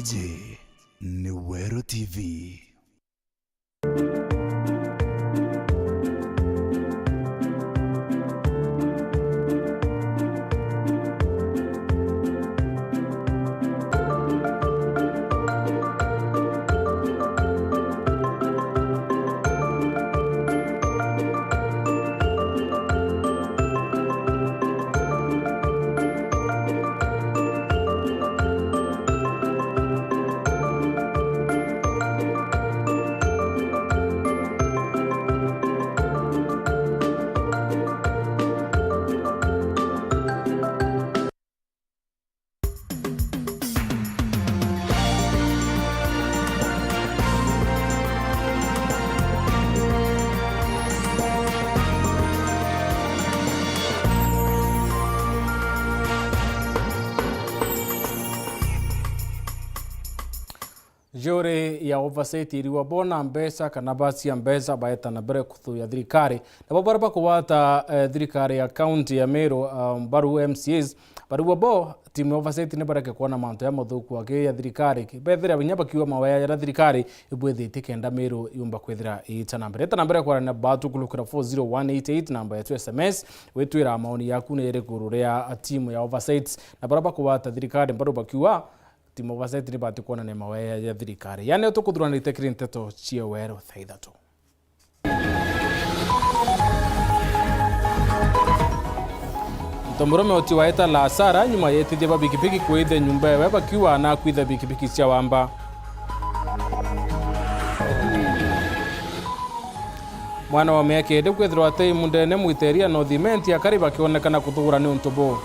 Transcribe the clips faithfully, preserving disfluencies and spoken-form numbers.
Iji ni Weru T V. Njuri ya oversight iriwa bona mbeca kana bacia mbeca baeta na mbere kuthuya thirikari. Nabo baria bakugwata, eh, thirikari ya kaunti ya Meru, ah, mbaru M C As, bariwa bo, timu ya oversight ni bareke kwona mantu ya mathuku aki ya thirikari. Bethira binya bakiuga mawea jaria thirikari ibwithitie kenda Meru yumba kwithira iita na mbere. Eta na mbere kwarania batu kulukira four zero one eight eight, namba yetu S M S, witwira maoni yaku ni iriku iguru ria timu ya oversight na baria bakugwata thirikari mbaru bakiuga timu oversight ni bati kwonania mawea ja thirikari. Yani, tukuthuranitie kiri nteto cia Weru thaa ithatu. Ntomurume uti waeta la hasara nyuma ya etithia ba bikibiki kwithia nyumba ewe bakiuga na kwitha bikibiki cia wamba. Mwana wa miaka iri kwithirwa ati imundene mwiteria North Imenti akari bakionekana kuthugura ni untu buu.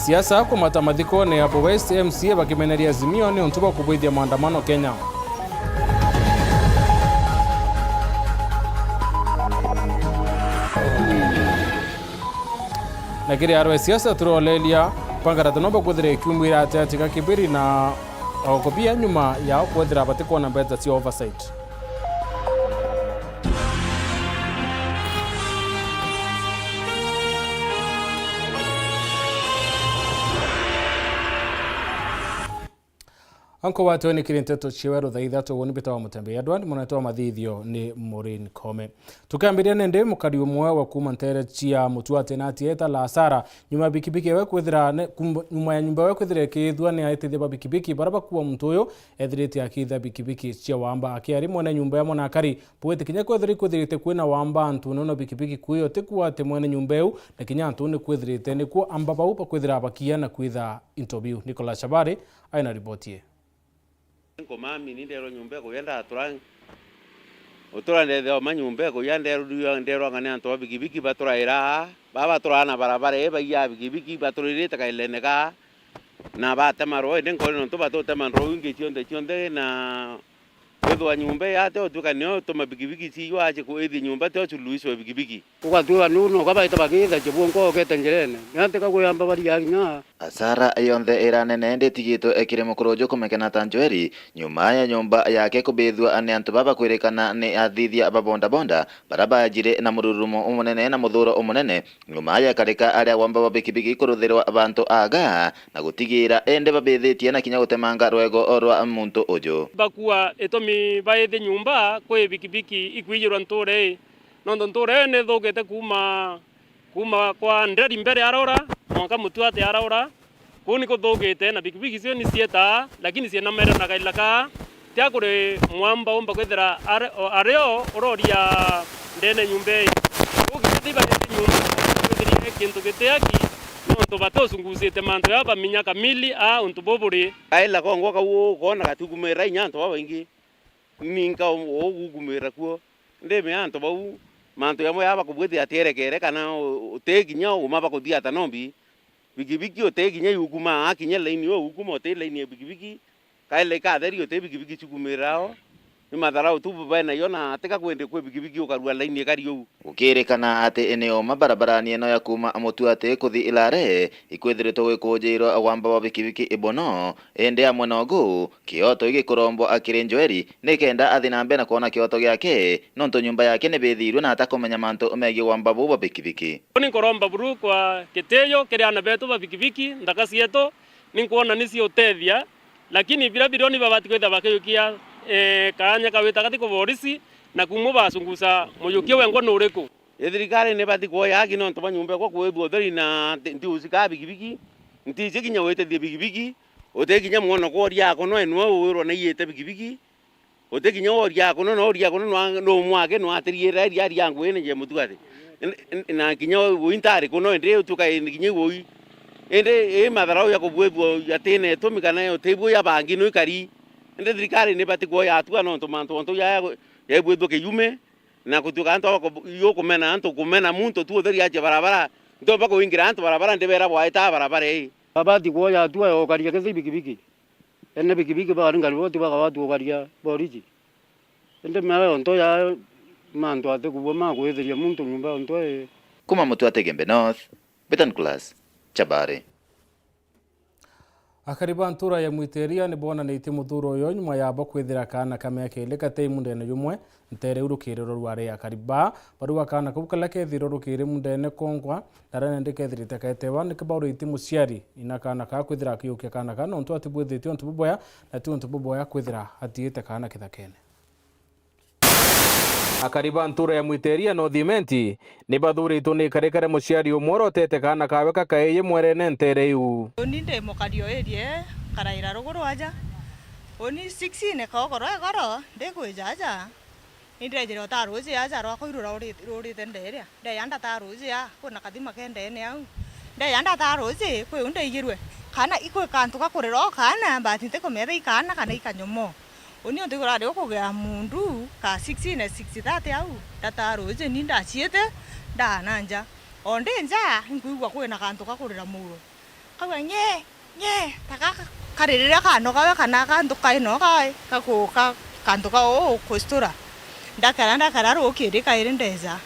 Siasa kumata mathikone ya Abu West, M C A bakimeneria Azimio ni untu bwa kubwithia maandamano Kenya. Na kiri arwe siasa turoleria kwangarata no bakwithira ikiumwira ati ati ga Kibiri na Okobia nyuma yao kwethira batikwona mbeca cia oversight. Anko watwe ni kiri nteto cia Weru thaa ithatu, uguni mbitawa Mutembei Edward, munene wa mathithio ni Maureen Kome. Tukiambiria nindi, mukari umwe wa kuuma ntere cia Mutuate na atieta la hasara nyuma ya bikibiki ewe kwithira ne-, kum-, nyuma ya nyumba ewe kwithira ikithua ni aitithia ba bikibiki baria bakua muntu uyu ethirite akitha bikibiki cia wamba akiari mwene nyumba yamo na akari bwite kinya kwethira ikwithirite kwina wamba antu nono bikibiki kuyo tikua ati mwene nyumba eu na kinya antu ni kwithirite nikuo amba bau bakwithira bakia na kwitha into biu. Nicholas Shabari aina riboti ii. Nkomami ni nderwa nyumba ikuya ndatura, utura ndethia oma nyumba ikuya nderwa, nderwa ng'a ni antu ba bikibiki baturaira aa, baa baturaa na barabara ii baiya bikibiki baturirite kailene kaa, na batema rwoo, indi nkori nontu batutema nroo ingi cionthe cionthe, na kwithwa nyumba ii ate utuika nio tuma bikibiki ciiywa aci kuithia nyumba tio suluhisho ya bikibiki. Ugatwira nu noka baita bagiitha kibungo okete njirene. Ni atika kuyamba baria kinya. Asara yonthe ira nene nditigitwe kiri mukuru uju kumekena ta Njoeri, nyuma ya nyumba yake kubithua ni antu baba kwirikana ni athithia ba bodaboda, bara bajire na mururumo umunene na muthuro umunene, nyuma ya karika aria wamba ba bikibiki kuruthirwa bantu aga, na gutigira indi babithitie na kinya gutemanga rwego rwa muntu uju. Bakua itumi baithie nyumba kwi bikibiki ikwijirwa nture ii. Nontu ntuura iyo ni ithukite kuuma, kuuma kwa Nderi mbere araura, mwanka Mutuate araura. Kuu ni kuthukite, na bikibiki cio ni cietaa, lakini ciena mere na kaila kaa. Tia kuri mwamba umba kwithira ari, o, ari o uroria ndene nyumba ii. Kuu kinya thiba nyumba, kwithirie kintu gitiaki, nontu batucungusite mantu ya baminya kamili a untu buburi. Kaila kongwa kau ukona gatikumira inya antu babaingi. Ninka u-, ugugumira kuo. Ndimea antu bau, mantu jamwe jaa bakubwithia atierekere kana u-, uti kinya uma bakuthiata nombi. Bikibiki uti kinya iukuma, akinya laini iu ukuma uti laini ya bikibiki, kaele ikatheri uti bikibiki cikumira ao. Ni matharau tu benayo, na tiga kwendi kwi bikibiki ukarua laini ikari uu. Gukirikana ati eneo ma barabarani eno ya kuuma Mutuati kuthi Ilare ikwithiritwe gwikujirwa wamba bwa bikibiki ibono, indi amwe nogu kioto igikurombwa akiri Njoeri nikenda athi na mbere na kwona kioto giake, nontu nyumba yake nibithirwe na atakumenya mantu megii wamba buu bwa bikibiki. Ni nkuromba buru kwa gitiyo kiri ana betu ba bikibiki, nthaka cietu, ni nkwona ni ciutethia, lakini biria birio ni babati kwithirwa bakijukia eh, kaanya ka wita gati ku borisi, na kumwe bacunguca mujukia wengwa ni uriku. I thirikari ni ibati kwoya aki nontu bwa nyumba ekwa kwithua utheri na nti- ntiucikaa bikibiki, ntiiji kinya witithia bikibiki, uti kinya mwana kworia akono enwe uwirwa naiyite bikibiki, uti kinya woria akono na uria akono nwa- numwake nwatiriira iria aria nguine je mutuati. N- n- Na kinya ui ntari kuno indi utuka indi kinya ui. Indi i matharau ya kubwithua atina itumi kana utibua ya bangi no ikari. Indi thirikari ni ibati kwoya atua nontu mantu ontu ya yaibwithua kiyume. Na gutuika antu aba ku- iukumena antu kumena muntu tu utheri ache barabara, ntiumba kuingira antu barabara ndibera bwaita barabara ii. Babati kwoya atua ya ukaria kisi bikibiki. Ene bikibiki baringa riboti bakabatua ukaria boriji. Indi mea yonto ya mantu ati kubua ma kwithiria muntu nyumba yonto ii. Kuma Mutuati Igembe North, Betan Class, Chabari. Akari ba ntura ya Mwiteria ni boonanitie muthuuro uyu nyuma yabo kwithira kaana ka miaka iiri katei mundene jumwe nteere iu rukiiriro rwari akari baa. Bariuga kaana kau karia keethirwe rukiiri mundene konkwa, na riria nandi keethirite kaetewa, ni kabauritie muciari ina kaana kaa kwithira akiukia kaana kaa nontu atibwithitie untu bubwea, na ti untu bubwea kwithira atiite kaana kithakene. Akari ba ntura ya Mwiteria North Imenti ni bathuritwe ni ikarikare muciari umwe urotete kaana kawe kakaeeyi mwerene nteere iu. Uni ndi mukari o area, nkaraira ruguru aja. Uni six ine ka ugoro igoro, ndikwija aja, ni ndejire utaa ruuji aja rwakwa iru rurite nderia. Ndeya ndataa ruuji aa, kwina kathima ke ndeene au. Ndeya ndataa ruuji, kwi u ndaigirue. Kaana, ikwi kantu ga kurira o kaana, but ntikumeetha i kaana kana i kanyomo. Uni untu kurari ukugea mundu ka six na six thirty au, ndataa ruuji ni ndaciite, ndaana nja. O ndi nja, inkwigua kwina kantu ka kurira muuro. Kauga, ng'ee, ng'ee, ta gaka kari riria kanoga we kana kantu kai no kae, gakuuka kantu ka uu kustura. Ndakara, ndakara rukiri kairi ndeja.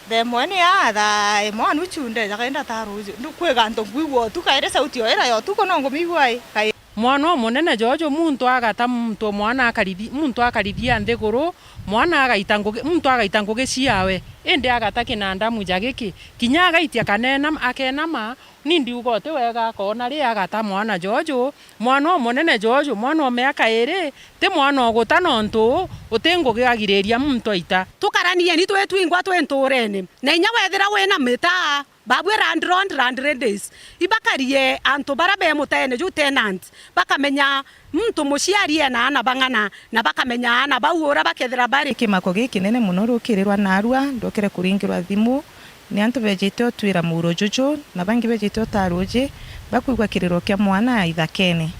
Thaa imwe ni aa, thaa imwe na nuchu ndeja kairi ndataa ruuji. Kwi gantu nkwigua utuku kairi sauti o ira ya utuku no ngumigua i, kairi. Mwana umunene Jojo, muntu agata muntu mwana akarithi-, muntu akarithia nthiguru, mwana agaita ngugi, muntu agaita ngugi ciawe, indi agata kinandamu ja giki, kinya agaitia kanenama, akenama, ni ndiuga uti wega akoona ri agata mwana Jojo, mwana umunene Jojo, mwana o miaka iiri, ti mwana o guta nontu uti ngugi agiriria muntu aita. Tukaranieni twi twingwa twi ntuurene, na inya wethira wina mitaa, Babue landlord, landladies, ibakarie antu baria be muteene ju, tenant, bakamenya muntu muciari ena aana bang'ana, na bakamenya aana bau uria bakethira bari. Kimako gikinene mono rukirirwa naarua, ndokire kuringirwa thimu ni antu bejite utwira muuro juju, na bangi bejite utaa ruuji, bakwigua kiriro kia mwana ithakene.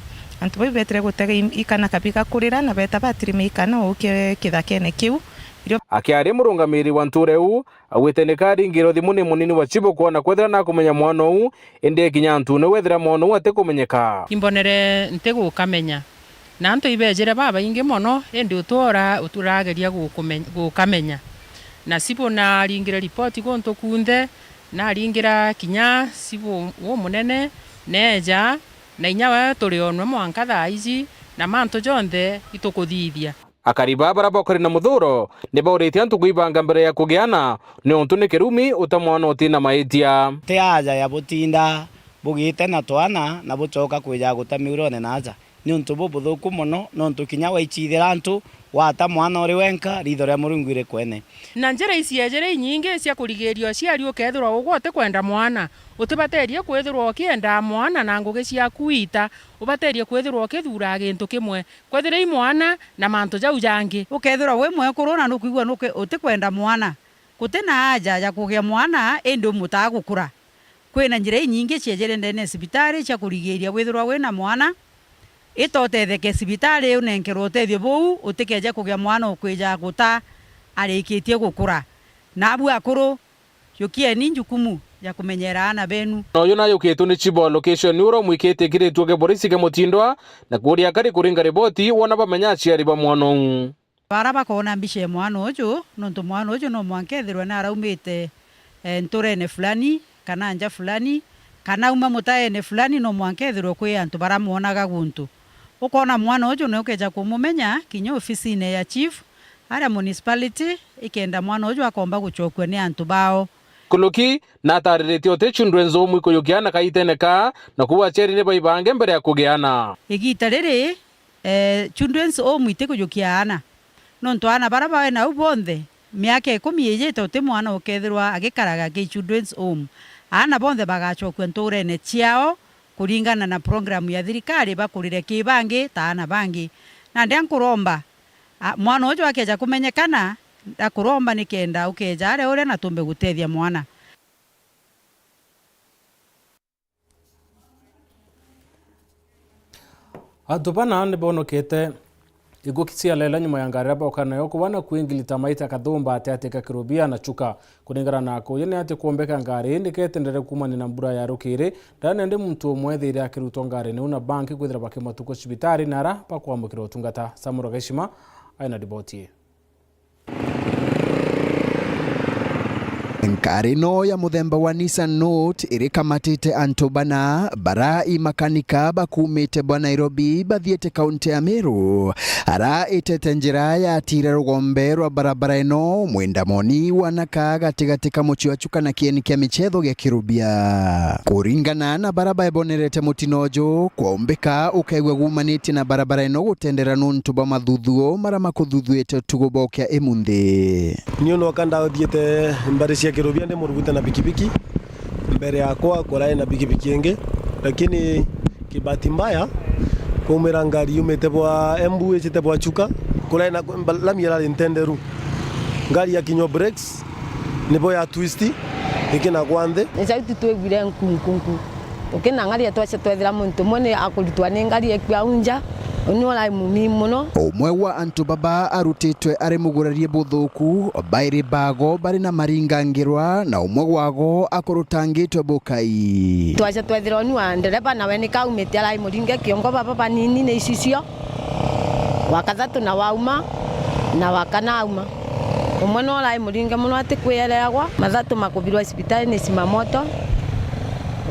Antu bau betire gutega i-, ikana kabiga kurira, na beeta batirima ikana uuke kithakene kiu. Irio. Akiaria murungamiri wa ntuura iu, augite ni karingirwe thimu ni munini wa Chibo kwona kwethira nakumenya mwana uu, indi ekinya antune wethira mwana uu atikumenyeka. Imbonere ntigukamenya, na antu ibejire babaingi mono, indi utwora uturageria gukume-, gukamenya. Na Chibo naringire ripoti guntu kunthe, naringira kinya Chibo umunene, neeja, na inya we turi onwe mwanka thaa iji, na mantu jonthe itukuthithia. Akari baa baria bakuri na muthuuro ni bauritie antu kwibanga mbere ya kugiana, niuntu ni kirumi uta mwana utina maitia. Ti aja ya butinda bugiite na twana na bucoka kwija guta miurone na aja. Ni untu bubuthuku mono, nontu kinya waicithira antu, wata mwana uri wenka, riitho ria Murungu iri kwene. Na njira iciejere inyingi cia kurigiiria uciari ukethirwa ugwe utikwenda mwana. Utibaterie kwithirwa ukiendaa mwana na ngugi ciaku wita, ubaterie kwithirwa ukithuuraa gintu kimwe. Kwethira i mwana na mantu jau jangi. Ukethirwa wi mwekuru na nukwigua nuki-, utikwenda mwana, guti na aja ya kugia mwana, indi umutaa gukura. Kwina njira inyingi ciejere ndeene ya cibitari cia kurigiiria withirwa wina mwana, ita utetheke cibitari unenkerwe utethio buu, utikeje kugia mwana ukwija guta arikitie gukura. Naabu akuru, Jukieni njukumu ya kumenyera aana beenu. Na uyu nayukitwe ni Chibo wa location uria umwikitie kiritue kia borisi kia Mutindwa na kuuria akari kuringa riboti wona bamenya aciari ba mwana uu. Bara bakoona mbica ya mwana uju, nontu mwana uju no mwanka ethirwe naraumite, eh, nturene fulani, kana nja fulani, kana auma mutaene fulani, no mwanka ethirwe kwi antu baramwonaga guntu. Ukoona mwana uju ni ukeja kumumenya kinya ofisine ya chief aria municipality, ikenda mwana uju akomba gucokua ni antu bao. Nkuruki, natariritie uti children's home ikujukia aana kaitene ka, na kuuga aciari ni baibange mbere ya kugia aana. Igiita riri, eh, children's home itikujukia aana, nontu aana bara bawe nau bonthe, miaka ikumi ijite uti mwana ukethirwa agikaraga ki children's home. Aana bonthe bagacokua nturene ciao kuringana na program ya thirikari, bakurire ki bangi ta aana bangi. Na ndia nkuromba, a, mwana uju akeja kumenyekana, ndakuromba nikenda ukeja aria uria na tumbe gutethia mwana. Antu bana ni bonokete ikuki cia lela nyuma ya ngari iria boka nayo kuwa na kwingilita maita kathumba ati ati ka Kirubia na Chuka. Kuringana na akuuji ni ati kwombeka ngari ii ndiketendere kuumania na mbura ya rukiri, ndana ndi muntu umwe ethiire akirutwa ngari niu na banki kwithira bakimatuka cibitari na ara bakwamukira utungata. Samura Gaishima aina riboti ii. Ngari ino ya muthemba wa Nissan Note irikamatite antu bana bara i makanika bakumite bwa Nairobi bathiite kaunti ya Meru, ara itete njira yatire rugombe rwa barabara ino mwendamoni wa Naka gatigati ka mucii wa Chuka na kieni kia michetho gia Kirubia. Kuringana na bara baebonerete mutino uju, kwombeka ukaigua gumanitie na barabara ino gutendera nuntu bwa mathuthuo mara makuthuthuite utugo bokia imunthi. Niu noka ndathiite mbari cia Kirubia ndi murugute na pikipiki. Mbere yakwa kurai na pikipiki ingi, lakini kibahati mbaya, kwaumira ngari yumite bwa Embu icite bwa Chuka, kurai na mba-, lami irari ntenderu. Ngari ya kinywa brakes, nibo ya twist, ikinagwa nthi. Ni jau tu twigwire nkunkunku. Tukinang'aria twaca twethira muntu umwe ni akuritwa ni ngari ekua au nja, uni urai mumi mono. Umwe wa antu baba arutitwe ari mugurarie buthuku, bairi bago bari na maringangirwa, na umwe wago akurutangitwe bukai. Twaca twethira uni wa ndereba nawe ni kaumite arai muringe kiongo baba banini ni icicio. Wa kathatu na wauma, na wa kana auma. Umwe no urai muringe mono ati kwiereagwa, mathatu makubirwa cibitari ni cimamoto.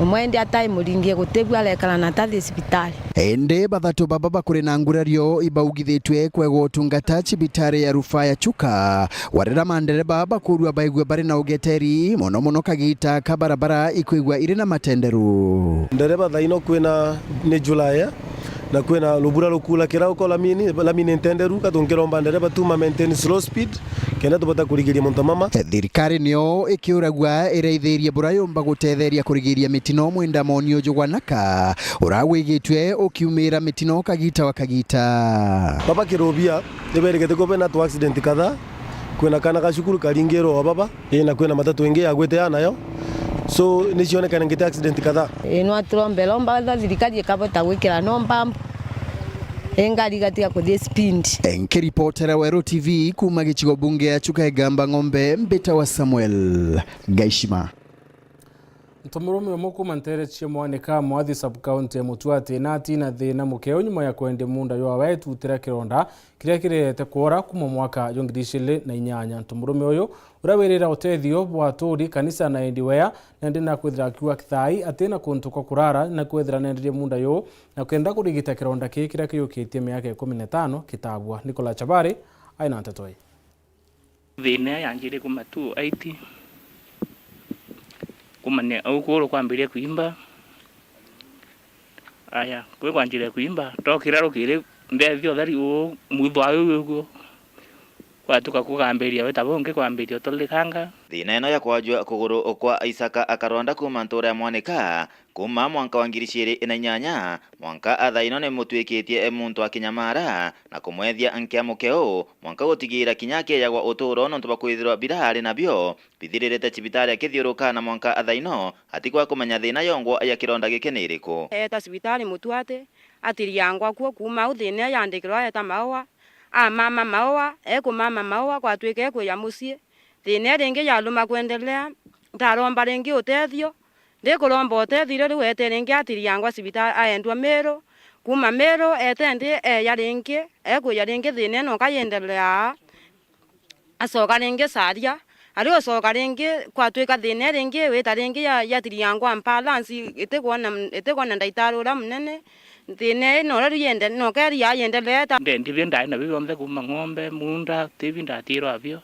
Umwe indi atai muringe gutibua arekara na tathi cibitari. Indi bathatu baba bakuri na ngurario ibaugithitue kwegwa utungata cibitari ya rufaa ya Chuka, warira mandereba bakurua baigua bari na ugeteri, mono mono kagita ka barabara ikwigua iri na matenderu. Ndereba thaino kwina ni July, eh? Na kwina rubura rukura kira uko lamini, lamini ntenderu, ka tungiromba ndereba tu ma maintain slow speed, kenda tubota kurigiria mantu mama. Thirikari nio ikiuragua iraithirie bura yumba gutetheria kurigiria mitino mwenda moni uju gwa Naka, urawigitwe ukiumira mitino kagita wa kagita. Baba Kirubia, niberigite kuba na tu accident kadhaa, kwina kana ga cukuru karingirwe o baba. Ii, na kwina matatu ingi yagwite ya nayo. So, ni cionekane ngite accident kadhaa. Ii, no turombe romba tha thirikari ikabota gwikira no mbambu. Ii, ngari igatiga kuthii speed. Nkiripotera Weru T V kuuma gicigo bunge ya Chuka Igamba Ng'ombe, mbita wa Samuel Gaishima. Ntomurume umwe kuuma nteere cia Mwanika Mwathi sub-county ya Mutuati nati na thina mukeu nyuma ya kwendia munda jwawe etutira kironda kiria kirehete kwora kuuma mwaka jwa ngiri ijiri na inyanya. Ntomurume uyu uria wirira utethio bwa aturi, kanisa na endi wea, nende na kwithira akiuga kithai ati na kuntu kwa kurara na kwithira nenderie munda yu na kenda kurigita kironda kii kiria kiyukitie miaka ikumi na itano kitabua. Nicola Chabari aina nteto ii. Thina yanjire kuma two eight, kuma ni au kuru kwambirie kuimba. Aya, kwi kwanjire kuimba, ndokira rukiri, ndethia utheri uu, mwitho wa wiu uguo, kwatuka kugambiria wita bungi kwambiria uturikanga. Thina ino ya kwajua kuguru kwa Isaka Akaronda kuma ntura ya Mwanika, kuma mwanka wa ngiri ciiri na inyanya, mwanka athaino ni mutwikitie muntu akinyamara na kumwethia nkia mukeu, mwanka gutigira kinya akiejagwa uturo nontu bwa kwithirwa bira ari nabio bithiririte cibitari akithiuruka na mwanka athaino atikwa kumenya thina yongwa ya kironda giki ni iriku. Eeta cibitari Mutuati, atiriangwa kuo, kuuma au thina yandikirwa eeta Maua, amama Maua, ekumama Maua, gwatwika ekuja mucii. Thina ii ringi yaluma kwendelea, ndaromba ringi utethio, ndikuromba utethio riu eete ringi atiriangwa cibitari, aendwa Miru, Kuuma Meru eete nthi eeja ringi, ekwija ringi thiina ino uka yendelea, acoka ringi Saria, ari ucoka ringi kwatwika thiina ii ringi wita ringi ya, yatiriangwa balance, itikwona, itikwona ndaitari uria munene, thiina ii noria riu yende-, nokeria yendelea ta. Ndendi bi ndae nabio bionthe kuuma ng'ombe, muunda, tibi ndatirwa abio.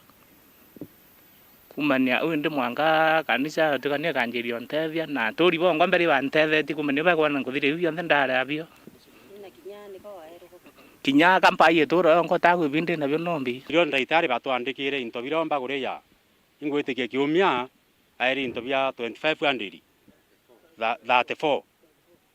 Kuumania uu indi mwanka kanisa atukania akanjiria untethia, na aturi bongwa mbere ibantethetie kuumania bakwona nkuthira iu bionthe ndari abio. Kinya kampai itura yonka utagwi bindi nabio nombi. Irio ndaitari batwandikire into biromba kuria, ingwitikia kiumia aeri into bia twenty-five hundred, tha-, thirty-four,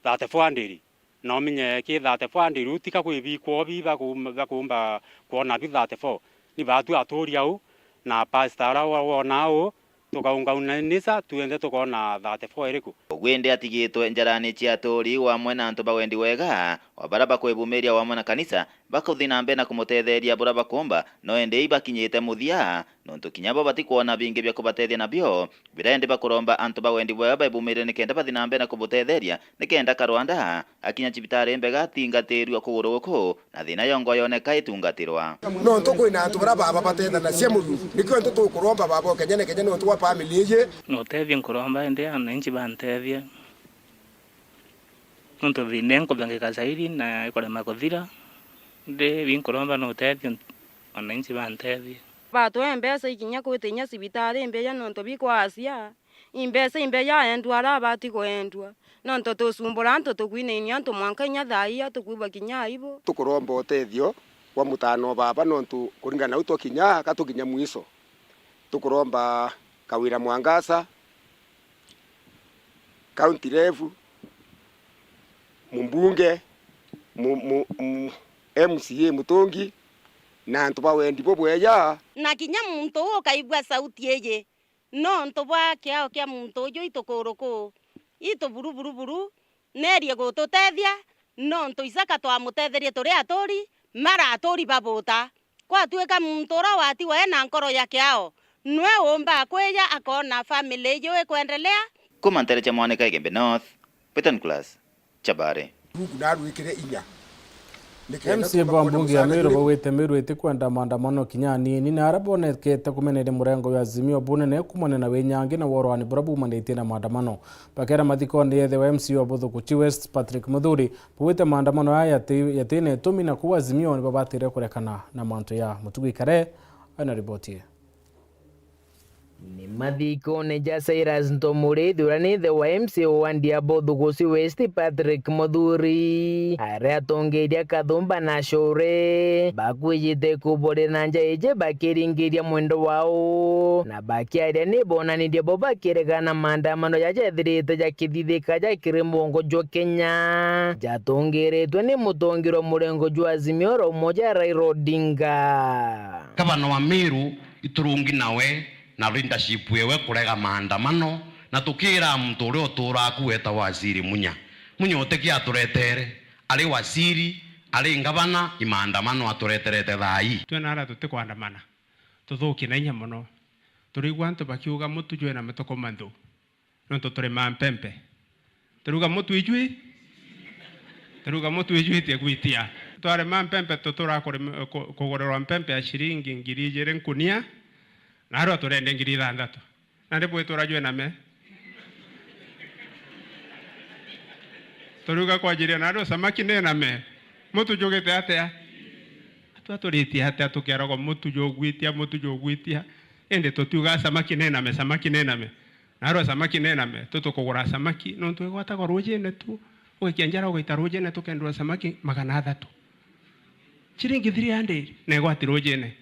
thirty-four hundred. Na umenye ki thirty-four hundred, utika kwi bikwo bi bakuum-, bakuumba kwona bi thirty-four. Ni batu aturi au, na pastor aria wo-, wona au, tukaungaunanisa, tuenthe tukoona thirty-four iriku? Ugwindi atigitwe njarani cia aturi wamwe na antu ba wendi wega, o baria bakwibumiria wamwe na kanisa, bakuthi na mbere na kumutetheria buria bakuumba, no indi ibakinyite muthia, nontu kinya bo batikwona bingi bia kubatethia nabio, biria indi bakuromba antu ba wendi bwega baibumirie nikenda bathi na mbere na kumutetheria, nikenda Karwanda akinya cibitari mbega atingatirua kuguru guku na thina yongwa yoneka itungatirwa. Nontu kwina antu baria baba batethanagia Murungu, nikio antu tukuromba baba ukenya na kenya nontu wa family iji. Ni utethio nkuromba indi ananchi bantethie. Nontu thina inkuthangika zaidi na ikurema kuthira, indi binkuromba ni utethio, wananchi bantethie. Batwe mbeca ikinya kwitinya cibitari mbeja nontu bikwacia, imbeca imbeja aendwa aria abati kwendwa, nontu tucumbura antu tukwinainia antu mwanka inya thaa ii atukwigua kinya aibu. Tukuromba utethio bwa mutano baba nontu kuringana na u twakinya ka tukinya mwiso. Tukuromba Kawira Mwangaza, County Ref, mumbunge, mu-, mu-, mu-, M C A Mutungi, na antu ba wendi bubweja. Na kinya muntu uu ukaigua sauti iji, nontu bwa kiao kia muntu uju itukuruku, ituburuburuburu, nerie gututethia, nontu Isaka twamutetherie turi aturi, mara aturi babuta. Kwatuika muntu uria watigwa ena nkoro ya kiao, nwe uumba kwija akoona family iju ikwendelea? Kuuma ntere cia Mwanka Igembe North, Peter Nicholas, Chabare. Mungu narwikire inya. Nikenda M C A tuumba bwa kuona mbunge ya mucana Meru juri. Baugite Meru itikwenda maandamano kinya anini, na aria bonekete kumeneria murengo wa Azimio bunene kumania na winyangi na worwani buria bumanitie na maandamano. Bakera mathikone yethe wa M C A wa Buthukuchi West, Patrick Muthuri, baugite maandamano aya yati-, yati na itumi na kuu Azimio nibabatire kurekana na mantu ya. Mutugi Kare aina riboti ii. Ni mathikone ja Cyrus Ntomurithi, uria ni ithe wa M C A wa wandi ya Buthukuchi West, Patrick Muthuri, aria atongeria Kathumba na Achure bakwijite kuborera na nja iji bakiringiria mwendo wao, na bakiaria ni bonanirie bo bakiregana na maandamano jaja jethirite jakithithika ja kiri mugongo jwa Kenya, jatongeretwe ni mutongeria wa murengo jwa Azimio oro umoja Raila Odinga. Gavana wa Meru iturungi nawe na leadership yewe kurega maandamano, na tukiira muntu uria uturaa ku wetagwa Waziri Munya. Munya utiki aturetere, ari waziri, ari ngavana, i maandamano atureterete thaa ii. Twe na aria tutikwandamana, tuthuki na inya mono. Turigua antu bakiuga mutu jwina mituko manthu. Nontu turi mampempe. Turuga mutu ijwi, turuga mutu ijwitie gwitia. Twarema mpempe, tutura kurem-, ku-, kugurirwa mpempe ya ciringi ngiri ijiri nkunia, na arua turendia ngiri ithanthatu. Nandi bwitura jwina me? Turuga kwanjiria, na arua samaki nina me? Mutu jugite atia? Atua turitie atia tukiaragwa mutu jugwitia, mutu jugwitia? Indi tutiuga samaki nina me, samaki nina me. Na arua samaki nina me, tutukugura samaki, nontu igwatagwa rujine tu, ugekia njara ugaita rujine, tukendua samaki magana athatu. Ciringi three hundred, na igwati rujine.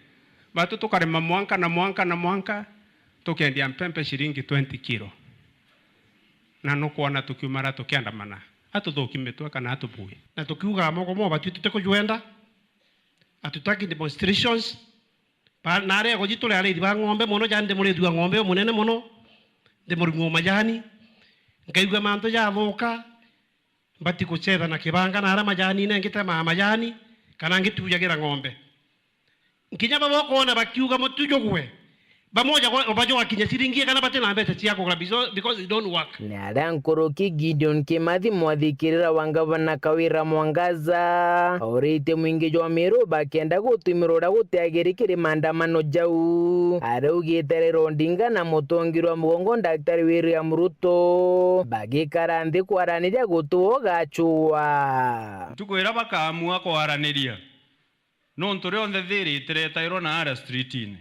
Batu tukarema mwanka na mwanka na mwanka, tukendia mpempe ciringi twenty kilo. Na nukwona tukiumara tukiandamana, atuthuki mitwe kana atubui. Na tukiugaga moko mo batwi tutikujwenda, atutaki demonstrations, Ba-, na aria egoji turi ariithi ba ng'ombe mono, jani ndi muriithi wa ng'ombe umunene mono, ndi murimi wa majani, nkaigua mantu jathuka, mbati gucetha na kibanga na aria majanine ngitemaa majani, kana ngitujagira ng'ombe. Nkinya baba ukoona bakiuga mutu jugwe, Bamoja kwa, bajo wakinya ciringi igana bati na mbeca cia kugura bizo because it don't work. Ni aria nkuruki Gideon Kimathi, mwathikirira wa ngavana Kawira Mwangaza, aurite mwingi jwa Meru bakenda gutumirwa uria gutiagiri kiri maandamano jau. Araugite Raila Odinga na mutongeria wa mugongo Daktari William Ruto bagikara nthi kwaraniria guti ugacua. Ntuku iria bakaamua kwaraniria, nontu rionthe thiiri itiretairwa na aria streetine,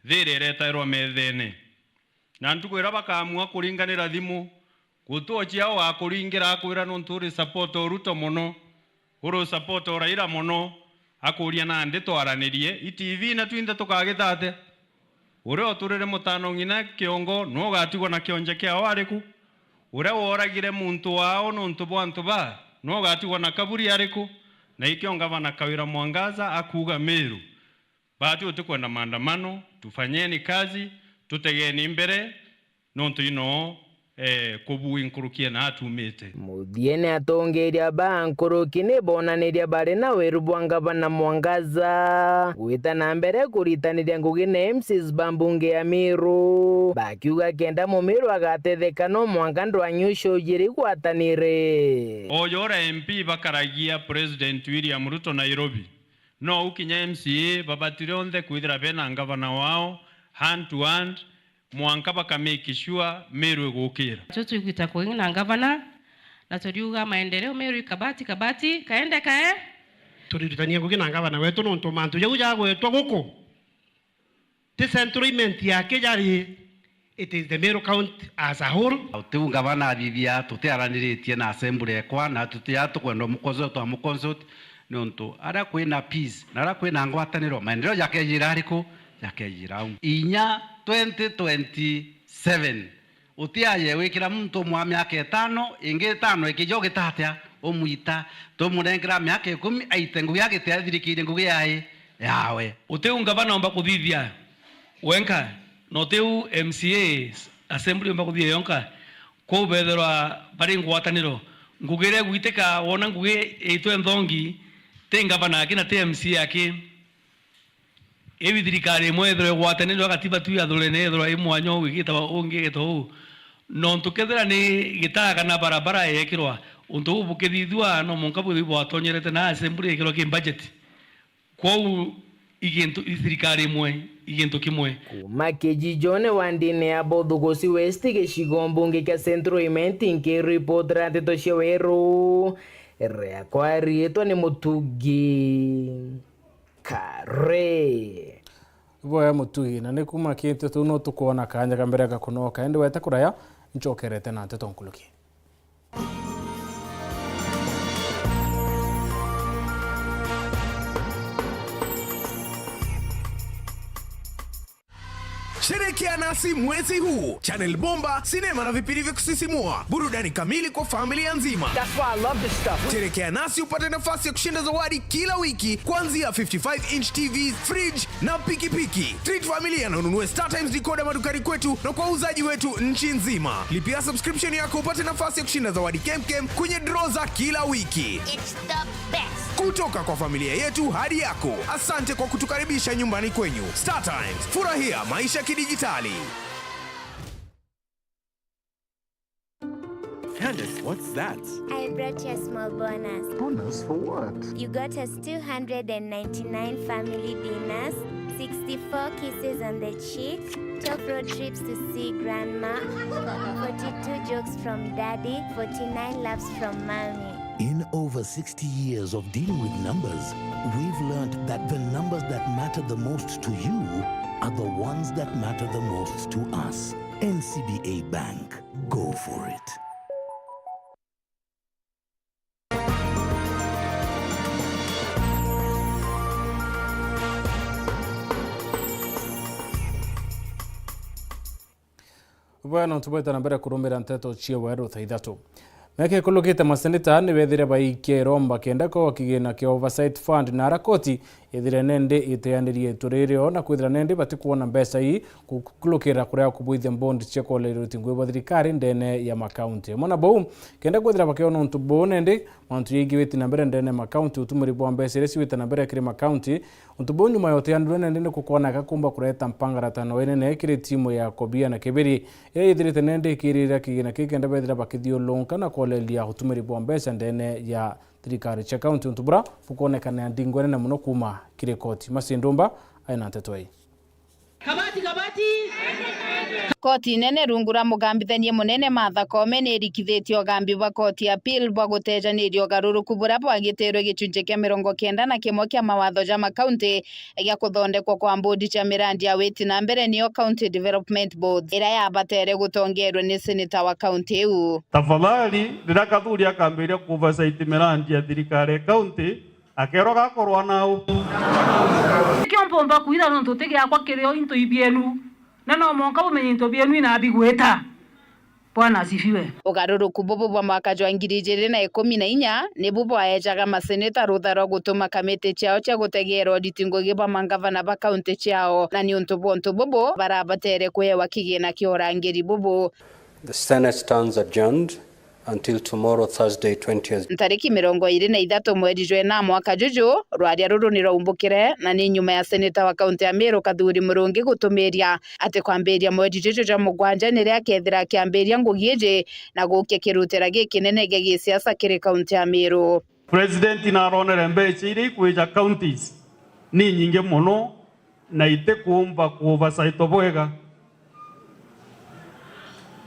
thiiri iretairwa methene. Na ntuku iria bakaamua kuringanira thimu, guti o ciao akuringira akwira nontu uri support o Ruto mono, uri support o Raila mono, akuria nandi twaranirie, i T V na twinthe tukagita atia? Uria uturire mutano ng'ina kiongo, nu ugatigwa na kionje kiao ariku? Uria woragire muntu wao nontu bwa antu ba, nu ugatigwa na kaburi ariku? Na ikio ngavana Kawira Mwangaza akuuga Meru, bati utikwenda maandamano, tufanyeni kazi, tutegeni mbere, nontu ino, eh, kubui nkuruki na atumite. Muthiene, atongeria ba nkuruki ni bonaniria bari na weru bwa ngavana Mwangaza gwita na mbere kuritaniria ngugi na M Cs ba mbunge ya Meru, bakiuga kenda Mumiru agatetheka no mwanka ndwang'i ucio ujiri igwatanire. Oyo uria M P bakaragia President William Ruto Nairobi, nou kinya M C A babatire onthe kwithira bena ngavana wao hand to hand, mwanka baka make sure Meru igukira. Tutigwita kuingi na ngavana, na turiuga maendeleo Meru ikabati kabati, kaende kae. Turiritania ngugi na ngavana wetu nontu mantu jau jagwetwa guku ti central imenti yake jari, it is the Meru County as a whole. Utiu ngavana athithia tutiaraniritie na assembly ekwa, na tutia tukwenda umuconsult, twa muconsult, nontu aria kwina peace na aria kwina ngwataniro, maendeleo jakejira ariku? Jakejira au. Inya twenty twenty-seven, utiaje wikira muntu umwe wa miaka itano, ingi itano ikija ugita atia? Umwita, tumurengera miaka ikumi aite ngugi agite athirikirie ngugi yae yawe. Utiu ngavana omba kuthithia wenka, na utiu M C A assembly omba kuthithia yonka. Kwou bethirwa bari ngwataniro. Ngugi iria igwitika, wona ngugi iitwe nthongi, ti ngavana aki na ti M C A aki. Iu thirikari imwe ithirwe igwatanirwe, gatiba tu yathurene ithirwa i mwanya uu igitagwa ungi igitagwa uu. Nontu kethira ni gitaa kana barabara yekirwa, untu buu bukithithua, no mwanka bwithirwe bwatonyerete na assembly ikirwa ki budget. Kwou i gintu, i thirikari imwe, i gintu kimwe. Kuuma kijijone wa ndini ya Bothugusi West, gicigo mbunge kia Central Imenti, nkiripotera nteto cia weru, riakwa riitwa ni Mutugi Kare. Boya Mutugi, na ni kuuma kintu tu no tukwona kanya ka mbere ga kunoka, indi wete kuraya, ncokerete na nteto nkuruki. Sherekea nasi mwezi huu. Channel bomba, sinema na vipindi vya kusisimua, burudani kamili kwa familia nzima. That's why I love this stuff. Sherekea nasi upate nafasi ya kushinda zawadi kila wiki, kuanzia fifty-five inch T V, fridge, na pikipiki. Treat familia na ununue StarTimes decoder madukani kwetu na kwa wauzaji wetu nchi nzima. Lipia subscription yako upate nafasi ya kushinda zawadi kemkem kwenye draw za kila wiki. It's the best. Kutoka kwa familia yetu hadi yako, asante kwa kutukaribisha nyumbani kwenyu. StarTimes, furahia maisha kidijitali. Candace, what's that? I brought you a small bonus. Bonus for what? You got us two hundred and ninety-nine family dinners, sixty-four kisses on the cheek, twelve road trips to see grandma, forty-two jokes from daddy, forty-nine laughs from mommy. In over sixty years of dealing with numbers, we've learned that the numbers that matter the most to you are the ones that matter the most to us. N C B A Bank. Go for it. Bwana, tubwete na mbere kurumira nteto cia weru thaa ithatu. Miaka ikulukite, maseneta ni bethire baikia iromba kenda kwagwa kigina kia Oversight Fund, na ara koti ithire nendi iteanirie iturireo na kwithira nendi batikwona mbeca ii kukulukira kuria kubwithia bond cia kwoleria utingu bwa thirikari ndene ya makaunti. Amwe na bau, kenda kwithira bakiona untu buu nendi mantu jaingi witi na mbere ndene ya makaunti, utumiri bwa mbeca iria ciwite na mbere kiri makaunti, untu buu nyuma ya uteanirwe nendi ni kukwoneka kumba kureta mpangaratano inene kiri timu ya Kobia na Kibiri, iria yithirite nendi ikirira kigina kii kenda bethira bakithiulunka na kwoleria utumiri bwa mbeca ndene ya thirikari cia kaunti, untu bura bukwonekana ndingo nene mono kuuma kiri koti. Mercy Ndumba aina nteto ii. Kabati, kabati. Koti nene rungu rwa mugambithania munene Martha Koome ni irikithitie ugambi bwa koti ya appeal bwa gutejaniria ugaruruku buria bwagitirwe gicunji kia mirongo kenda na kimwe kia mawatho ja makaunti gia kuthondekwa kwa mbodi cia mirandi ya witi na mbere, niyo County Development Boards, iria yabatere gutongerwe ni seneta wa kaunti iu. Tafadhali, riria Kathuri akambiria ku oversight mirandi ya thirikari ya kaunti, akerwa gakorwa nau. Nikio mpomba kwira nontu ti giakwa kirio into ibienu, na no mwanka bumenye into bienu inabigwita. Bwana asifiwe. Ugaruruku bubu bwa mwaka jwa ngiri ijiri na ikumi na inya nibu bwaejaga maseneta rutha rwa gutuma kamiti ciao cia gutegeera uriti ngugi bwa mangavana ba kaunti ciao, na niuntu bwa untu bubu barabatere kuewa kigina kia urangiri bubu. The Senate stands adjourned until tomorrow, Thursday, twentieth. Ntariki mirongo iri na ithatu mweri jwa ina mwaka juju, rwaria ruru ni rwaumbukire, na ni nyuma ya seneta wa kaunti ya Meru Kathuri Murungi gutumiria ati kwambiria mweri juju jwa mugwanja nirio akethira akiambiria ngugi iji na gukia kirutira gikinene gia gisiasa kiri kaunti ya Meru. President naronere mbeca iria ikwija counties ni nyingi mono na itikuumba ku oversight bwega.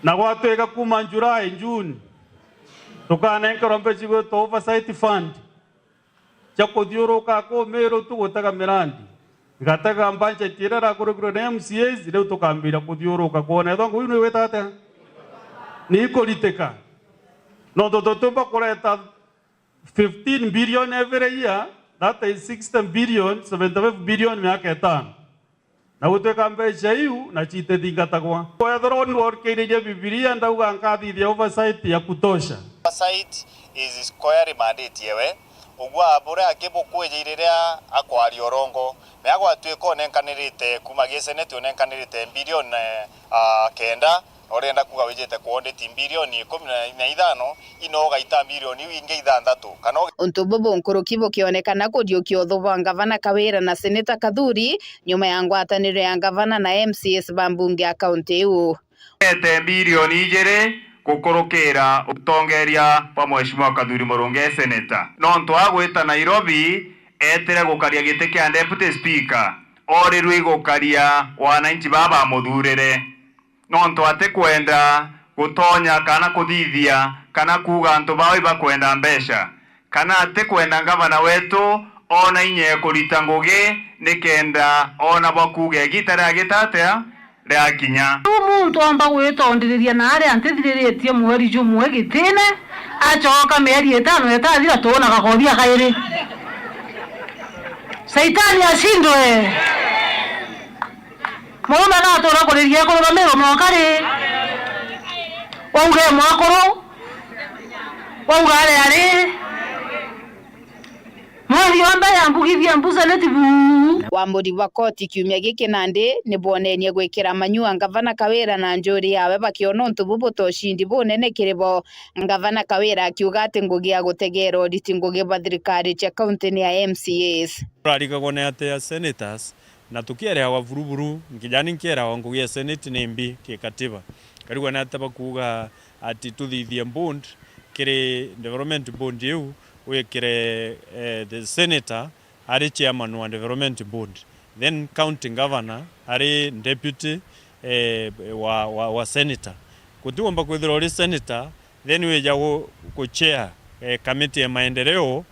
Na gwatwika kuuma July, June, tukanenkerwa mbeca igwitwa oversight fund cia kuthiuruka kuu Meru tugutega mirandi. Igatega budget iria irakurukirwe ni M C As, riu tukambiria kuthiuruka kwona ethwa ngugi ni igwita atia? Ni ikuritika. Nontu tutiumba kureta fifteen billion every year, that is sixty billion, seventy-five billion miaka itano. Na gutwika mbeca iu na citithingatagwa. Kwethirwa ni worikiririe Bibilia, ndauga nkathithia oversight ya kutosha. Oversight is squarely mandate yewe. Ugwa buria akibukwiji riria akwaria urongo. Na gwatwika unenkanirite kuma gi seneti unenkanirite billion, eh, ah, kenda, na urenda kuga wijite ku audit bilioni ikumi na ithano, ino ugaita milioni iu ingi ithanthatu, kana uge- Untu bubu nkuruki bukionekana kuriukia uthu bwa ngavana Kawira na seneta Kathuri, nyuma ya ngwataniro ya ngavana na M C As ba mbunge ya kaunti iu. Ete bilioni ijiri gukurukira utongeria bwa Mheshimiwa Kathuri Murungi e seneta. Nontu agwita Nairobi, etire gukaria giti kia deputy speaker, orirwe gukaria wananchi baa bamuthurire. Nontu atikwenda gutonya kana kuthithia kana kuuga antu bao ibakwenda mbeca, kana atikwenda ngavana wetu oona inya ya kurita ngugi nikenda oona bwa kuuga igita riagita atia riakinya. Riu muntu omba gwitondiriria na aria ntithiriritie mweri jumwe gitine, acoka mieri itano itathira tuuna gakothia kairi. Saitani acindwe. Murume agatura kuriria ekuru ba Meru moka ri? Wauga e mwakuru? Wauga ari ari? Mweri wa mbere ambugithia mbuca ni tibu. Wamuri bwa koti kiumia giki nandi ni bwonenie gwikira manyua ngavana Kawira na njuri yawe bakiona untu bu buta ucindi bunene kiri bo. Ngavana Kawira akiuga ati ngugi ya gutegeera uriti ngugi bwa thirikari cia kaunti ni ya M C As. Turarigagwo ni atia senators, na tukiereagwa buruburu, nkijani nkiereagwa ngugi ya senate ni mbi kikatiba. Nkarigwa ni atia bakuuga ati tuthithie bond kiri development bond iu, wikire, eh, the senator ari chairman wa development board, then county governor ari deputy, eh, wa, wa, wa senator. Gutigomba kwithirwa uri senator then wija gu, gu chair, eh, committee ya maendeleo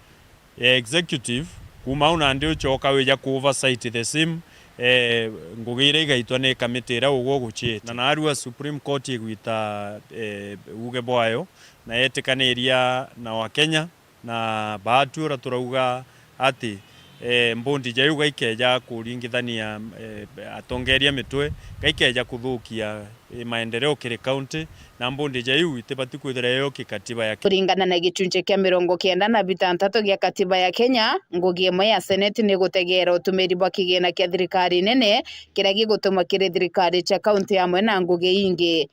ya executive, kuma au nandi ucoka wija ku oversight the same, eh, ngugi iria igaitwa ni committee iria ugwe uguchiite. Na narua Supreme Court igwita, eh, uge bwayo na yetikaniria na Wakenya. Na baatwi uria turauga ati Eh, mbundi ja iu gaikeja kuringithania, eh, atongeria mitwe, gaikeja kuthukia, eh, maendeleo kiri county, na mbundi ja iu itibati kwithira yo kikatiba ya Kenya. Kuringana na gichunchi kia mirongo kenda na bitantatu gia katiba ya Kenya, ngugi imwe ya seneti ni gutegeera utumiri bwa kigina kia thirikari nene, kiria gigutuma kiri thirikari cia county amwe na ngugi ingi.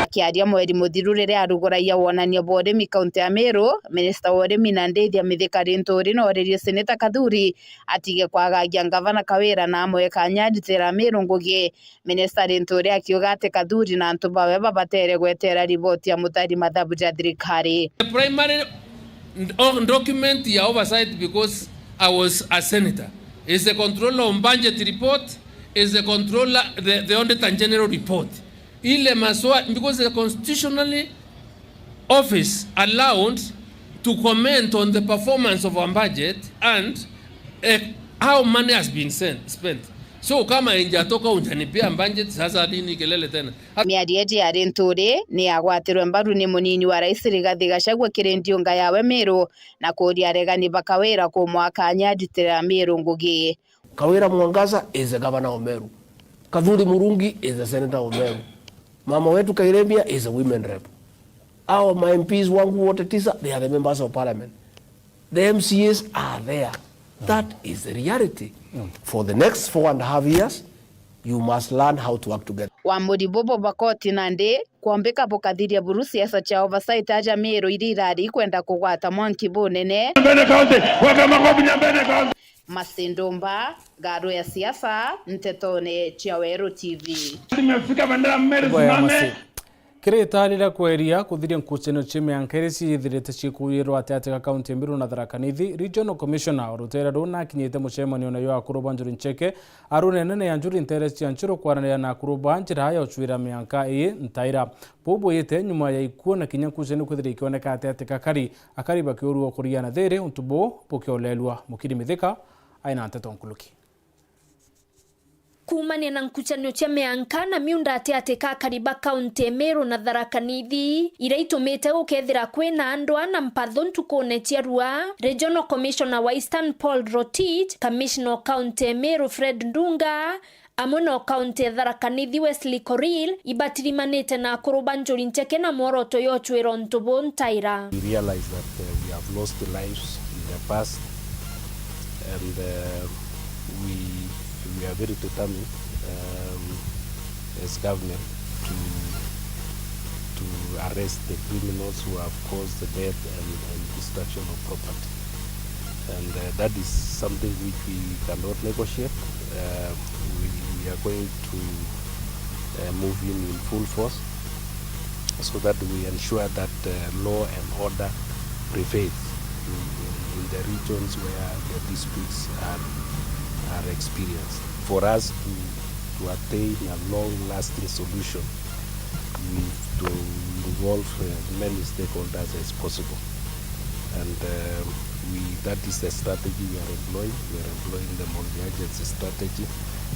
Akiaria mweri muthiru riria aruguragia wonanio bwa urimi kaunti ya Meru, minista wa urimi na ndithia Mithika Linturi nooririe seneta Kathuri atige kwagagia ngavana Kawira na amwe kanya aritira Meru ngugi. Minista Linturi akiuga ati Kathuri na antu bawe babatere gwetera riboti ya mutari mathabu ja thirikari. The primary document ya oversight, because I was a senator, is the control of budget report, is the controller, the, the auditor general report. Ile maswa, because the constitutionally office allowed to comment on the performance of our budget and, eh, how money has been sent, spent. So kama injatoka unjanipia budget, sasa nini kelele tena? Miario iji ya Linturi ni yagwatirwe mbaru ni munini wa rais Rigathi Gachagua kiri ndiunga yawe Meru, na kuuria aregani ba Kawira kumwakanya aritira Meru ngugi. Kawira Mwangaza is the governor of Meru. Kathuri Murungi is the senator of Meru. Mama wetu Kairemia is a women rep. Our M Ps wangu wote tisa, they are the members of parliament. The M C As are there. That is the reality. For the next four and a half years, you must learn how to work together. Wamuri bubu bwa koti nandi kwombika bukathiria buru siasa cia oversight aja Meru iria irari ikwenda kugwata mwanki bunene. Nyambene County, weka makofi Nyambene County. Masindumba, ngaro ya siasa, ntetone cia Weru T V. Tumefika bendera Meru, simame. Kiri itari ria kweria kuthiria nkucanio cia mianka iria ciithirite ciikuirwa ati ati ga kaunti ya Meru na Tharaka Nithi, Regional Commissioner o ruteere ruu nakinyite mucemanio nayo akuru ba Njuri Ncheke, arunene na Njuri nteere cia Njuru kwaraniria na akuru ba njira ya ucuira mianka ii ntaira. Buu bwiyite nyuma ya ikuo na kinya nkucanio kwithira ikioneka ati ati gakari, akari bakiurua kuria na thiri untu buu bukiolelua. Mukiri Mithika aina nteto nkuluki. Kuumania na nkucanio cia mianka na miunda ati ati ka akari ba kaunti ya Meru na Tharaka Nithi, iria itumite gukethira kwina ndwaa na mpatho ntukune cia rua, Regional Commissioner wa Eastern Paul Rotich, Commissioner wa kaunti ya Meru Fred Ndunga, amwe na o kaunti ya Tharaka Nithi Wesley Korir, ibatirimanite na akuru ba Njuri Ncheke na mworoto ya ucuira untu buu ntaira. We realize that, uh, we have lost lives in the past, and, uh, we, we are very determined, um, as government to, to arrest the criminals who have caused the death and, and destruction of property. And, uh, that is something which we cannot negotiate. Uh, we, we are going to, uh, move in, in full force so that we ensure that, uh, law and order prevails in, in, in the regions where the disputes are, are experienced. For us to, to attain a long-lasting solution, we to involve, uh, many stakeholders as possible. And, um, we, that is the strategy we are employing. We are employing the multi-agency strategy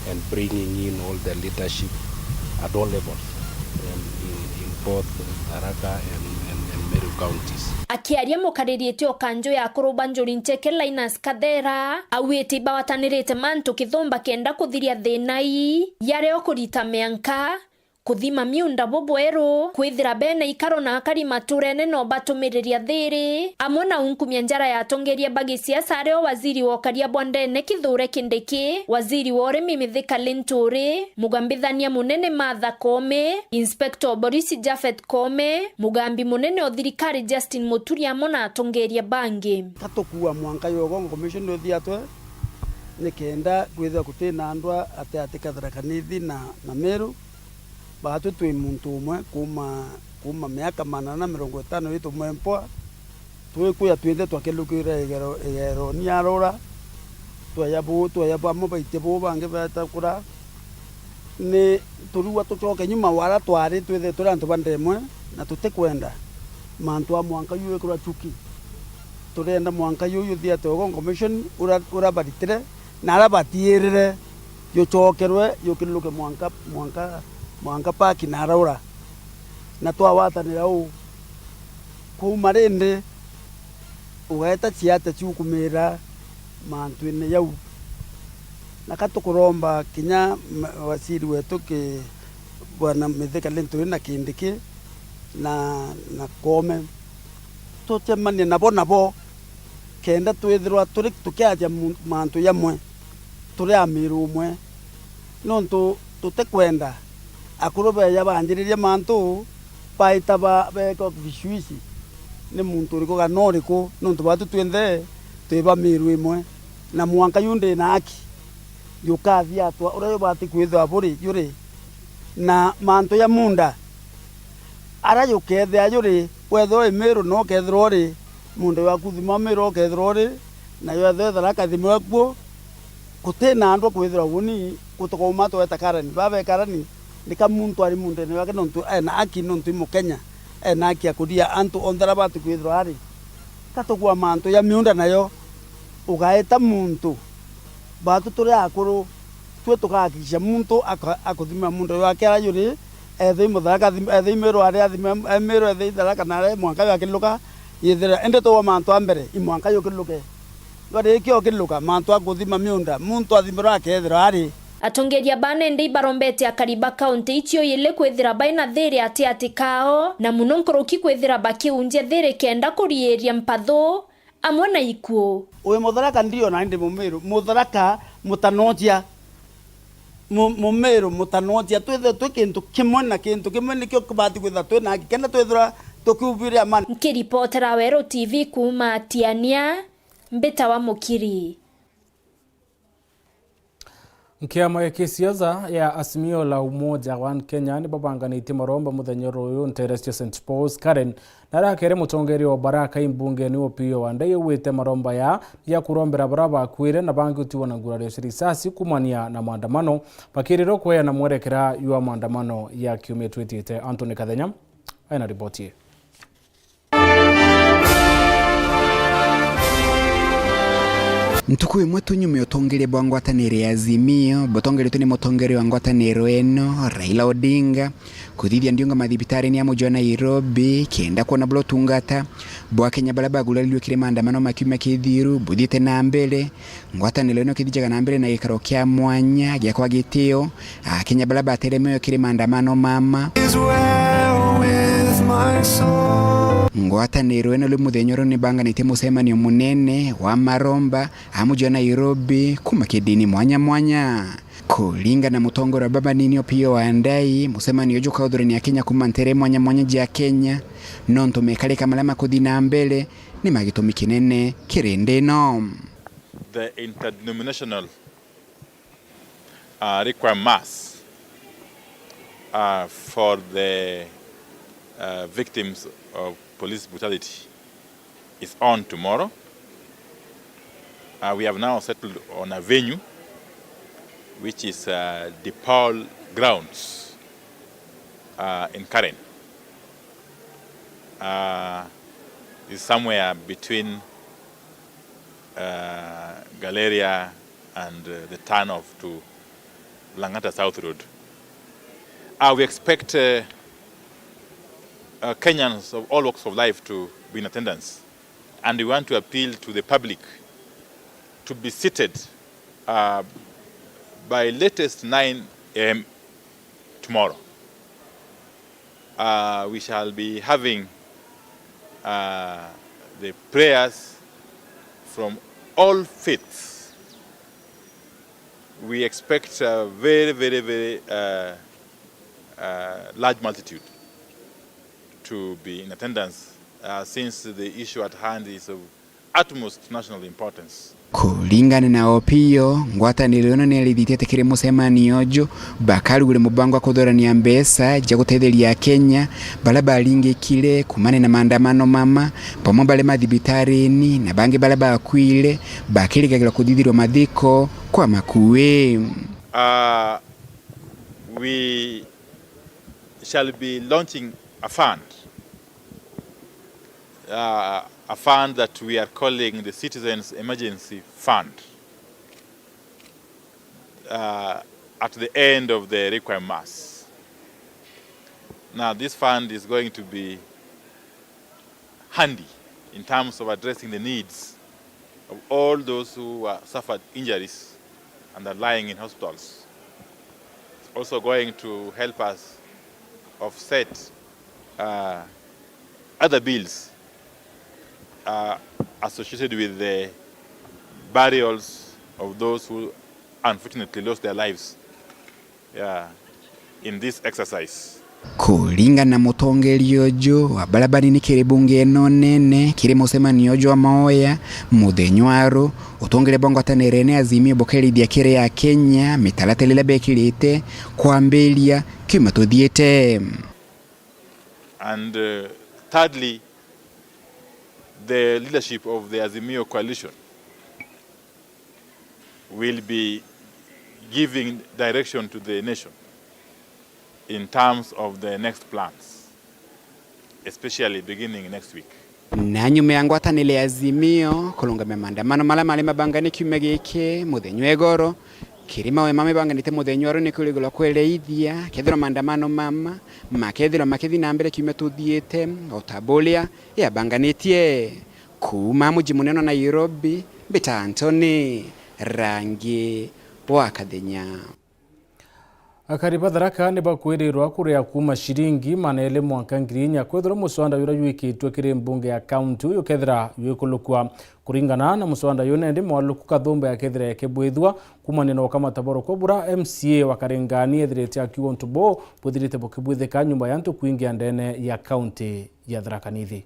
and bringing in all the leadership at all levels, um, in, in both Tharaka and, and, and Meru counties. Akiaria mukariritie o kanju ya akuru ba Njuri Ncheke Linus Kathera, augite ibagwatanirite mantu kithumba kenda kuthiria thina ii, yari o kurita mianka, kuthima miunda bubweru, kwithira bene ikaro na akari maturene no batumiriria thiri, amwe na unkumia njara ya atongeria ba gisiasa ari o waziri wa ukaria bwa ndene Kithure Kindiki, waziri wa urimi Mithika Linturi, mugambithania munene Martha Koome, inspector wa borisi Japhet Koome, mugambi munene o thirikari Justin Muturi amwe na atongeria bangi. Ka tukua mwanka yogo commission uthiatwe, nikenda kwithira gutina ndwaa ati ati ka Tharaka Nithi na, na Meru. Baatwi twi muntu umwe kuuma, kuuma miaka magana na mirongo itano itwe mwe mpwa, twikwia twinthe twakilukira igero, igero ni arora, twaya bu, twaya bamwe baiti bu bangi beeta kura. Ni turigwa tucoke nyuma wara twari twithire turi antu ba ndemwe, na tutikwenda mantu a mwanka yu wikirwa chuki. Turenda mwanka yu yuthia togo commission ura, ura baritire, na ara batiirire yucokerwe yukiluke mwanka, mwanka, mwanka paki na araura. Na twawatanira uu, kuuma rindi, Ugaeta ciate ciukumira mantuine jau. Na ka tukuromba kinya ma-, waziri wetu ki-, Bwana Mithika Linturi na Kindiki na, na Koome, tucemanie nabo nabo, kenda twithirwa turi tukiaria mu-, mantu jamwe, turi amiru umwe, nontu tutikwenda akuru beeja banjiririe mantu baita ba-, beeka vishuishi ni muntu uriku kana uriku, nontu batu twinthe twi ba miru imwe, na mwanka yu ndi na haki. Jukathia atwa uria jubati kwithirwa buri juri na mantu ja munda, aria jukethia juri, wethirwa wi Miru no ukethirwa uri, munda jwa kuthima Miru ukethirwa uri, na jwethirwa ithara kathima jwakuo, guti na andu akwithirwa uni gutukauma tweta Karani. Baba e Karani, nika muntu ari mundene jwake nontu ena haki, nontu i Mukenya, ena haki ya kuria antu onthe aria bati kwithirwa ari. Ka tukua mantu ja miunda nayo, ugaeta muntu, batu turi akuru, twe tukahakikisha muntu aka-, akuthima munda jwake aria juri, ethirwa i Mutharaka athim-, ethirwa i Miru aria athima, e Miru ethirwa i Tharaka na aria mwanka jwakiluka, yithira. Indi tugwa mantu a mbere, i mwanka jukiluke. Jwarikio kiluka, mantu a kuthima miunda, muntu athimirwa akethirwa ari. Atongeria ba nende ibarombete akari ba kaunti icio ili kwithira baina thiri atiati kao, na muno nkuruki kwithira bakiunjia thiri kenda kuriiria mpathu amwe na ikuo. Wi Mutharaka ndio na ndi Mumiru. Mutharaka mutanocia. Mu-, Mumiru mutanocia. Twithirwe twi kintu kimwe na kintu kimwe nikio kibati kwithirwa twi na haki. Kenda twithirwa tukiubiria amani. Nkiripotera Weru T V kuuma Tiania, mbitawa Mukiri. Nkiama ya kisiasa ya Azimio la Umoja One Kenya nibabanganitie maromba muthenya ruyu ntere cia Saint Paul's Karen, na arakere mutongeria wa Baraka imbungeni Opiyo Wandayi augite maromba ya ya kurombera bara bakwire na bangi utiwa na ngurario cia risasi kumania na maandamano, bakirirwo kweana mwerekera jwa maandamano ya kiumia twitite. Anthony Kathenya aina riboti ii. Ntuku imwe tu nyuma ya utongeria bwa ngwataniro ya Azimio butongeretwe ni mutongeria wa ngwataniro ino, Raila Odinga, kuthithia ndiunga mathibitari-ini ya muji wa Nairobi kenda kwona bula utungata bwa Akenya baria bagurarirue kiri maandamano ma kiumia kithiru buthiite na mbere. Ngwataniro ino ikithijaga na mbere na gikaro kia mwanya gia kwa gitio Akenya baria bateremewe kiri maandamano mama. Ngwataniro ino riu muthenya uria nibanganitie mucemanio munene wa maromba a muji wa Nairobi kuma kidini mwanya mwanya. Kuringana na mutongoria wa baba nini Opiyo Wandayi, mucemanio uju ukauthuranio Akenya kuma ntere mwanya mwanya ja Kenya, nontu mekarika maria makuthi na mbere ni ma gitumi kinene kiri nthi ino. The interdenominational, uh, requiem mass, uh, for the, uh, victims of police brutality is on tomorrow. Uh, we have now settled on a venue, which is, uh, DePaul grounds, uh, in Karen. Uh, is somewhere between, uh, Galleria and, uh, the turn off to Lang'ata South Road. Uh, we expect, uh, uh, Kenyans of all walks of life to be in attendance, and we want to appeal to the public to be seated, uh, by latest nine a m tomorrow. Uh, we shall be having, uh, the prayers from all faiths. We expect a very, very, very, uh, uh, large multitude to be in attendance, uh, since the issue at hand is of utmost national importance. Kuringana na Opiyo, ngwataniro ino niarithitie ati kiri mucemanio uju bakarugure mubango wa kuthurania mbeca cia gutetheria Akenya baria baringikire kumania na maandamano mama, bamwe bari mathibitarini na bangi baria bakwire bakirigagirwa kuthithirwa mathiko kwa makui. Uh, we shall be launching a fund, uh, a fund that we are calling the Citizens Emergency Fund, uh, at the end of the Requiem Mass. Now, this fund is going to be handy in terms of addressing the needs of all those who uh, suffered injuries and are lying in hospitals. It's also going to help us offset uh, other bills uh, associated with the burials of those who unfortunately lost their lives, yeah, in this exercise. Kuringana na mutongeria uju wa baria banini kiri bunge ino nene, kiri mucemanio uju wa maoya muthenya wa ru, utongeria bwa ngwataniro ino ya Azimio bukerithia kiri Akenya mitaratara iria bekirite kwambiria kiumia tuthiite. And uh, thirdly, the leadership of the Azimio coalition will be giving direction to the nation in terms of the next plans, especially beginning next week. Na nyuma ya ngwataniro ya Azimio kurungamia maandamano maria mari mabangani kiumia giki, muthenya wa igoro, kiri mawe mama ibanganite muthenya wa ru ni kurigirwa kwereithia kethirwa maandamano mama makethirwa makithi na mbere kiumia tuthiite o ta buria yabanganitie. Kuuma muji munene wa Nairobi, mbita Anthony Rangi wa Kathenya. Akari ba Tharaka ni bakwirirwa kuria kuuma ciringi maana eli mwanka ngiri inya kwithirwa muswanda juria jwikitwe kiri mbunge ya kaunti uyu ukethira jwikulukua. Kuringana na muswanda juyu, nendi mwaluku kathumba yakethira yakibwithua kuumania na ukamata bwa ruko bura M C A wa Karingani ethirite akiuga untu buu bwithirite bukibwithika nyumba ya antu kwingia ndene ya kaunti ya Tharaka Nithi.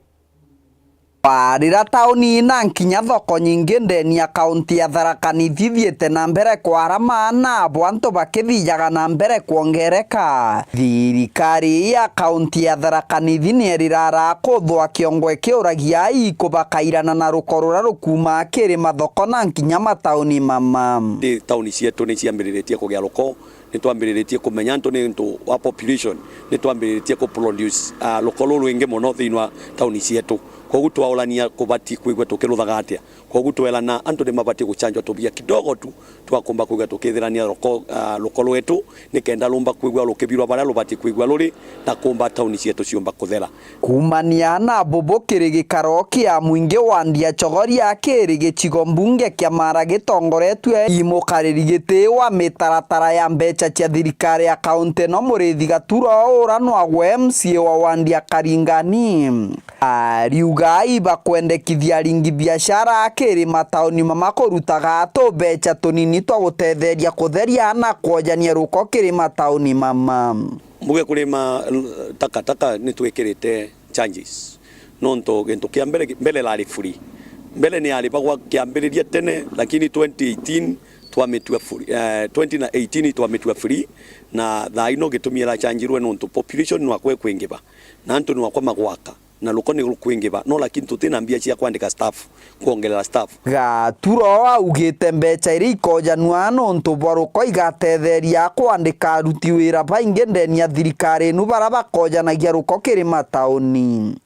Kwarira tauni na nkinya thoko nyingi ndeni ya kaunti ya Tharaka Nithi ithiite na mbere kwarama, na abo antu bakithijaga na mbere kwongereka. Thirikari ya kaunti ya Tharaka Nithi ni iriraraa kuthwa kiongo ikiuragia aikubakairana na ruko ruria rukuumaa kiri mathoko na nkinya matauni mama. Ndi tauni cietu ni ciambiriritie kugia ruko, ni twambiriritie kumenya antu ni untu wa population, ni twambiriritie ku produce, ah, ruko rurwingi mono thiini wa tauni cietu. Koguo twaurania kubati kwigua tukiruthaga atia. Koguo twerana antu ni mabati gucanjwa tubia kidogo tu twa kumba kwigua tukithirania ruko, ah, ruko rwetu, nikenda rumba kwigua rukibirwa baria rubati kwigua ruri, na kumba tauni cietu ciumba kuthera. Kuumania na bubu kiri gikaro kia mwingi wa Ndia Chogoria kiri gicigo mbunge kia Mara gitongoretue i mukariri giti wa mitaratara ya mbeca cia thirikari ya kaunti no Muriithi Gaturo uria nwagwe M C A wa wandi ya Karingani. Ariuga ibakwendekithia aringi biashara kiri matauni mama kurutaga tubeca tunini twa gutetheria kutheria na kwojania ruko kiri matauni mama. Mbuge kuri ma, takataka ni twikirite charges. Nontu gintu kia mbere, mbere irari free. Mbere ni yaribagwa kiambiriria tene, lakini twenty eighteen twamitua free, eh, twenty eighteen twamitua free, na thaa ino gitumi irachanjirwe nontu population nwakwa ikwingiba, na antu nwakwa magwaka, na ruko ni rukwingiba, no lakini tutina mbia cia kwandika staff, kwongerera staff. Gaturo augite mbeca iria ikojanua nontu bwa ruko igatetheria kwandika aruti wira baingi ndeni ya thirikari inu baria bakojanagia ruko kiri matauni.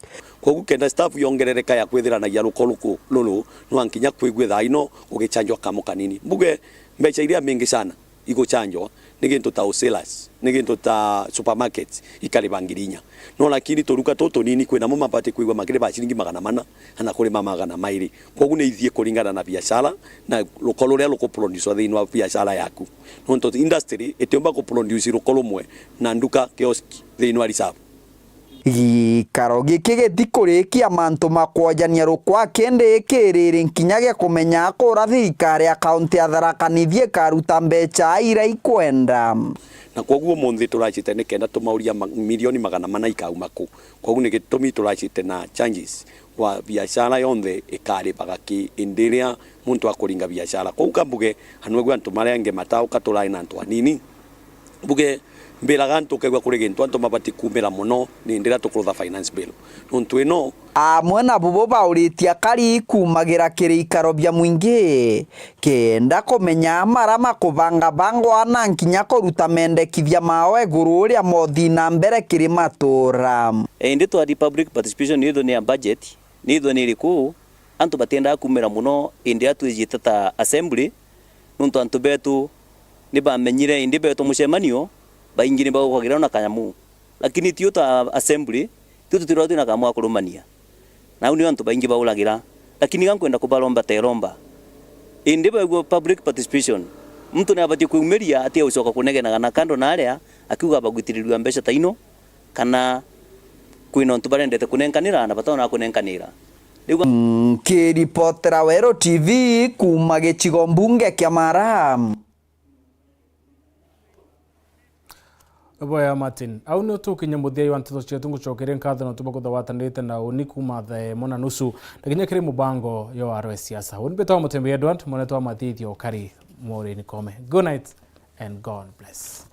Koguo kenda staff yongerereka ya kwithiranagia ruko ruku ruru, nwa nkinya kwigua thaa ino gugichanjwa kamo kanini. Mbuge mbeca iria mingi sana iguchanjwa ni gintu ta wholesalers, ni gintu ta supermarkets ikariba ngiri inya. No lakini turuka tutu tunini kwinamo mabati kwigua makiriba ciringi magana mana, kana kuri ma magana mairi. Koguo ni ithii kuringana na biashara na ruko ruria rukuproducwa thiini wa biashara yaku. Nontu industry itiumba kuproduce ruko rumwe na nduka kiosk thiini wa reserve. Gikaro giki gitikurikia mantu ma kwojania rukwa kindi ikiriri nkinya gia kumenya akura thirikari ya kaunti ya Tharaka Nithi ikaruta mbeca iria ikwenda. Na kwoguo umunthi turacite ni kenda tumauria ma-, milioni magana mana ikauma ku. Kwoguo ni gitumi turacite na changes wa biashara yonthe ikaribaga ki indi iria muntu akuringa biashara. Kwoguo kambuge anwegua antu maria angi matauka turai na antu anini. Mbuge, mbiraga antu ukaigua kuri gintu antu mabati kuumira mono ni ndiria tukurutha finance bill. Nontu ino. Amwe na bubu bauritie akari kuumagira kiri ikaro bia mwingi, kenda kumenya mara makubangabangwa na nkinya kuruta mendekithia mao iguru uria mothi na mbere kiri matura. Indi twathi public participation ni ithu ni ya budget, ni ithu ni iriku, antu batiendaga kuumira mono indi iria twijite ta assembly, nontu antu betu ni bamenyire indi betwa mucemanio, baingi ni baukagirwa na kanyamu. Lakini tio ta assembly, tio tutirwa twina kamwe ga kurumania. Na au nio antu baingi bauragira. Lakini ga nkwenda kubaromba teromba. Indi baigua public participation, muntu ni abatie kwiumiria atige gucoka kunegenaga na kando na aria akiuga abagwitirirua mbeca ta ino, kana kwina untu barendete kunenkanira na batonaga kunenkanira. Riu ga- Nkiripotera Weru T V kuuma gicigo mbunge kia Mara. Boya Martin, au nio tukinya muthia wa nteto cietu. Ngucokeria nkatho nontu bwa kutha watanirite na uni kuuma thaa imwe na nusu na kinya kiri mubango yo aro ya siasa. Uni mbitagwa Mutembeya Edward, mwanetwa Mathithio Kari Maureen Koome. Good night and God bless.